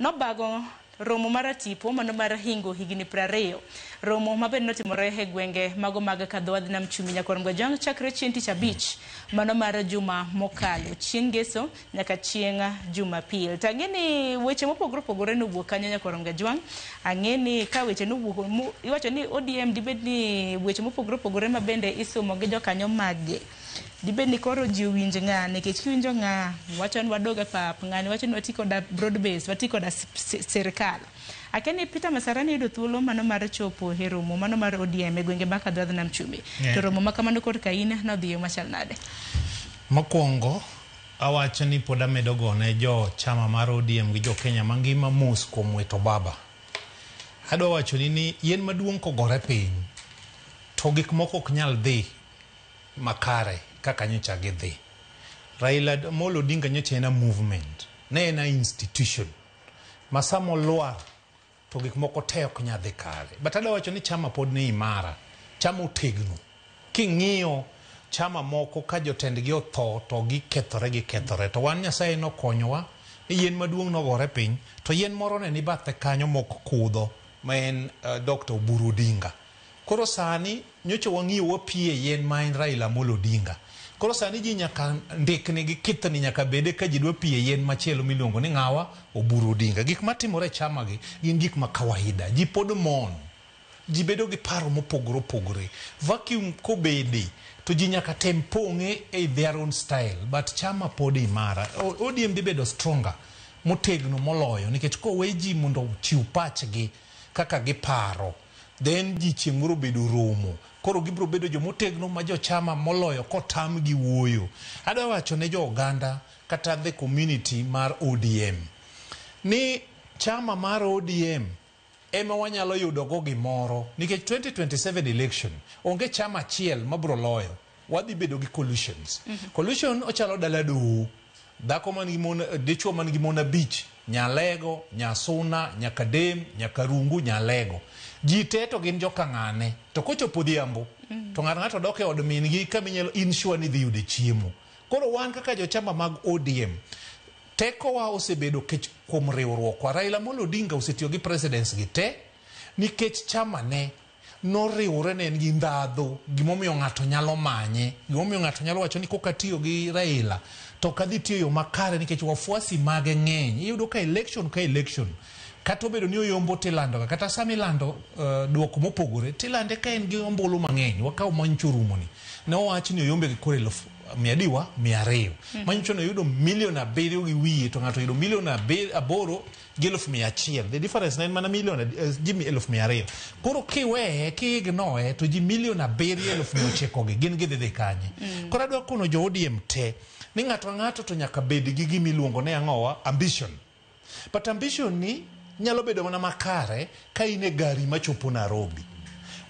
Nobago romo mar tipo mano mar hingo higni 20. Romo mabende notimore e gwenge mago mag Kadhowadh Nam Chumbi Nyakwar Mgajwang' chakre chieng' tich abich mano mar juma mokalo chieng' ngeso nyaka chieng' Jumapil. To ang'e ni weche mopogore opogore nowuok kanyo Nyakwar Mgajwang'. Ang'e ni ka weche nowuok iwacho ni ODM dibed ni weche mopogore opogore ma bende isumo gi jokanyo maggi. Dibed ni koro ji owinj ng'a nikech kiwinjo ng'a wacho ni wadog e pap, ng'ani wacho ni wati koda broad base, wati koda sirkal. Akia ni Peter Masarani yudo thuolo mano mar chopo e romo mano mar ODM e gwenge ma Kadhowadh Nam Chumbi. To romo ma kamano korka in nodhi e yo machal nade? Mokwongo awacho ni pod amedo gone jo chama mar ODM gi jo Kenya mangima mos kuom wito baba. Adwa wachoni ni yien maduong' kogore piny to gik moko ok nyal dhi makare kaka nyocha gidhi. Raila Amolo Odinga nyocha en a movement, ne en a institution ma sama olwar to gik moko te ok nyal dhi kare. But adwa wacho ni chama pod ni imara, chama otegno. King'iyo chama moko ka jotendgi otho to gikethore gikethore. To wan Nyasaye nokonyowa ni yien maduong' nogore piny to yien moro ne ni bathe kanyo mok kudho ma en Dr. Oburu Odinga. Koro sani nyocha wang'iyo wapie yien ma en Raila Amolo Odinga. Koro sani ji nyaka ndikni gi kithni nyaka bede ka ji dwa pie yien machielo miluongo ni ng'awa Oburu Odinga. Gik matimore e chama gi gin gik ma kawaida. Ji pod mon. Ji bedo gi paro mopogore opogore. Vacuum kobede to ji nyaka tem pong'e e their own style but chama pod imara. ODM dhi bedo stronger motegno moloyo nikech kowe ji mondo ochiw pachgi kaka giparo then ji chieng' moro bedo romo. Koro gibiro bedo jomotegno ma jochama moloyo kotamgi wuoyo. Adwa wacho ne jo oganda kata the community mar ODM ni chama mar ODM ema wanyalo yudo go gimoro nikech 2027 election onge chama achiel mabiro loyo. Wadhi bedo gi coalitions. Coalition ochalo dala doho. Dhako man gi mon, dichuo man gi mon abich, Nyalego, Nyasuna, Nyakadem, Nyakarungu, Nyalego. Ji te to gin joka ng'ane. To kochopo odhiambo, to ng'ato ng'ato dok e od min gi kama inyalo in sure ni idhi yude chiemo. Koro wan kaka jochama mag ODM, tekowa osebedo kech kuom riwruokwa. Raila Amolo Odinga osetiyo gi presidents gi te nikech chama ne noriwore ne en gi ndhadhu, gimomiyo ng'ato nyalo manye, gimomiyo ng'ato nyalo wacho ni koka atiyo gi Raila to ok adhi tiyo e yo makare nikech wafuasi mage ng'eny. Iyudo ka election ka election kata obedo ni oyombo tilando ga kata sama ilando duoko mopogore tilande ka en gi ombulu mang'eny. Wakaw manyocha orumoni, ne owach ni oyombe gi kura eluf mia adiwa mia ariyo manyocha noyudo milion abiriyo gi wiye to ng'ato oyudo milion aboro gi eluf mia achiel. The difference ne en mana milion ji eluf mia ariyo. Koro kiweye, ki ignore to ji milion abiriyo eluf mia ochiko gi gin gidhi dhi kanye? Koro adwa kono jo ODM te ni ng'ato ang'ato to nyaka bed gi gima iluongo ni ang'owa ambition. But ambition ni nyalo bedo mana makare ka in e gari machopo Nairobi.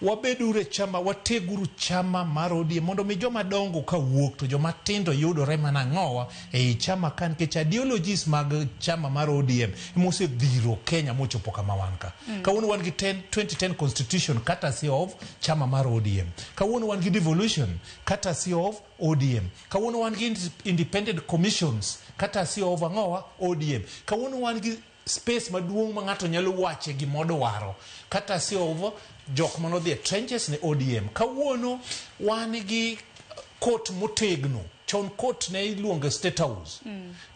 Wabeduru e chama, wateguru chama mar ODM mondo mi joma dongo ka wuok to joma tindo yudore mana ang'owa ei chama ka nikech ideologies mag chama mar ODM ema osedhiro Kenya mochopo kama wan ka. Kawuono wan gi 10, 2010 constitution courtesy of chama mar ODM. Kawuono wan gi devolution courtesy of ODM. Kawuono wan gi independent commissions courtesy of ang'owa ODM. Kawuono wan gi space maduong' ma ng'ato nyalo wache gima odwaro courtesy of jok manodhi e trenches ne ODM. Kawuono wan gi court motegno. Chon court ne iluongo State House.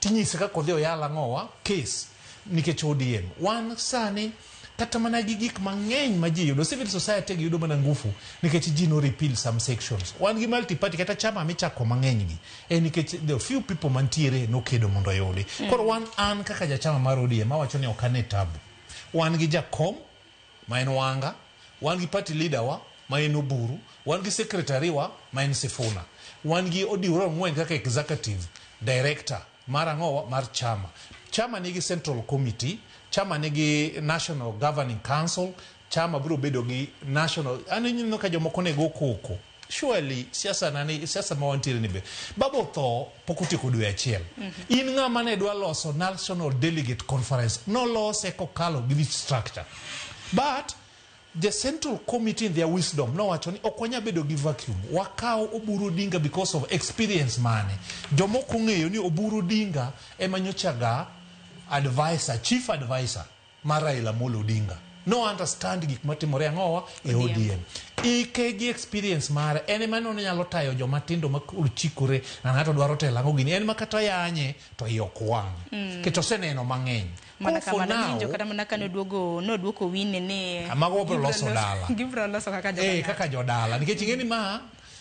Tinyise kaka odhi oyal ang'owa case nikech ODM. Wan sani kata mana gi gik mang'eny ma ji yudo. Civil society gi yudo mana ngufu nikech ji no repeal some sections. Wan gi multi party kata chama michako mang'eny gi en nikech the few people mantiere nokedo mondo oyudi. Koro wan an kaka jachama mar ODM awacho ni ok ane tabu. Wan gi jakom ma en Wanga, wan gi party leader wa ma en Oburu, wan gi secretary wa ma en Sifuna, wan gi Odiwuor Ong'wen kaka executive director mar ang'owa mar chama. Chama nigi central committee, chama nigi national governing council, chama biro bedo gi national an ineno ka jomoko ne go koko. Surely siasa nani siasa ma wantiere ni be. Baba otho pok otieko dwe achiel. In ng'ama ne dwa loso National Delegate Conference nolose kokalo gi this structure. But the central committee in their wisdom nowacho ni ok wanyal bedo gi vacuum. Wakaw Oburu Odinga because of experience mane. Jomoko ong'eyo ni Oburu Odinga ema nyocha ga advisor, chief advisor mar Raila Amolo Odinga. No understand gik matimore ang'owa e ODM. Ike gi experience mare, en ema nonyalo tayo joma tindo ma chikore na ng'ato dwaro telo ang'o gini, en ma kata yanye to iye ok wang'. Nikech oseneno mang'eny. Mana Koro for kamano now, winjo kata mana kane oduogo noduoko wine ni Mago wabiro loso dala. Gibiro loso kaka jodala. Kaka jodala. Nikech ing'e ni ma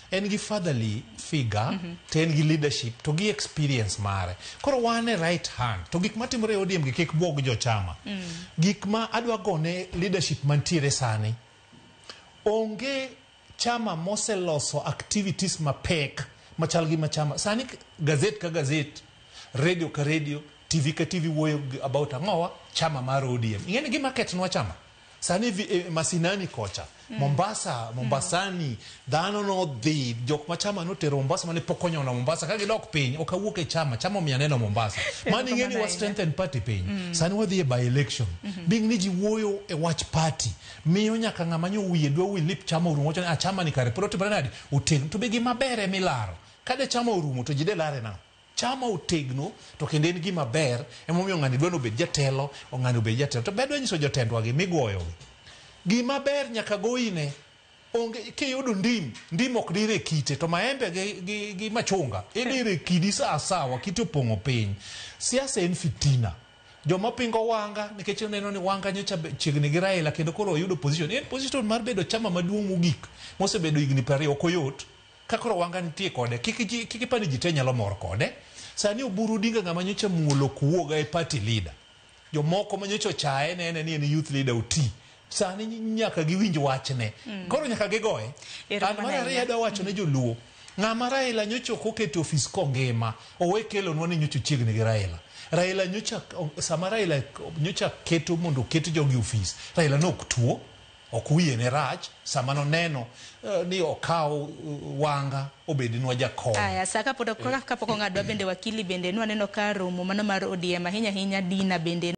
en gi fatherly figure, to en gi leadership, to gi experience mare. Koro wan e right hand. To gik matimore e ODM gi kik buog jochama. Gik ma adwa gone leadership mantiere sani, onge chama moseloso activities mapek machal gi machama. Sani gazet ka gazet, radio ka radio, TV ka TV wuoyo about ang'owa chama mar ODM. Ing'e ni gima ketnwa chama? Sani masinani kocha, Mombasa, Mombasani, dhano nodhi, jok ma chama notero Mombasa mane pok onyono Mombasa, ka gidok piny, ok awuok e chama, chama omiyo aneno Mombasa. Mano ing'e ni wa strengthen party piny. Sani wadhi e by election. Being ni ji wuoyo e wach party, miyo nyaka ng'ama nyo wiye dwa wil lip chama orumo, wacho ni, "Ah, chama ni kare pod otimore nade? Otegno." To be gima ber ema ilaro. Ka de chama orumo to ji de lare nang'o? Chama otegno to kendo en gima ber, emomiyo ng'ani dwa ni obed jatelo, ng'ani obed jatelo. To ber dwa nyiso jotendwa gi migoyogi. Gima ber nyaka goyine. Onge kiyudo ndim, ndim ok dire e kite, to maembe gi machunga idire e kidi sa sawa, kite opong'o piny. Siasa en fitina. Joma pingo Wanga nikech oneno ni Wanga nyocha chiegni gi Raila kendo koro oyudo position. En position mar bedo chama maduong' mogik mosebedo higni 20 ok oyot. Ka koro Wanga nitie kode, kik ipar ni ji te nyalo mor kode. Sani Oburu Odinga ng'ama nyocha muolo kuoga e party leader. Jomoko ma nyocha ochaye nene ni en youth leader oti. Sani nyaka giwinj wachne. Koro nyaka gigoye. An mar ariyo adwa wacho ne joluo. Ng'ama Raila nyocha ok oketo ofis kongima, owe kelonwa ni nyocha ochiegni gi Raila. Raila nyocha, sama Raila nyocha keto mondo oket jogi ofis, Raila ne ok tuo, ok wiye ne rach, sama noneno ni okaw Wanga obednwa jakom. Aya, sa kapok ong'adwa bende wakili bende nwaneno ka romo mano mar ODM ahinya ahinya Dina bende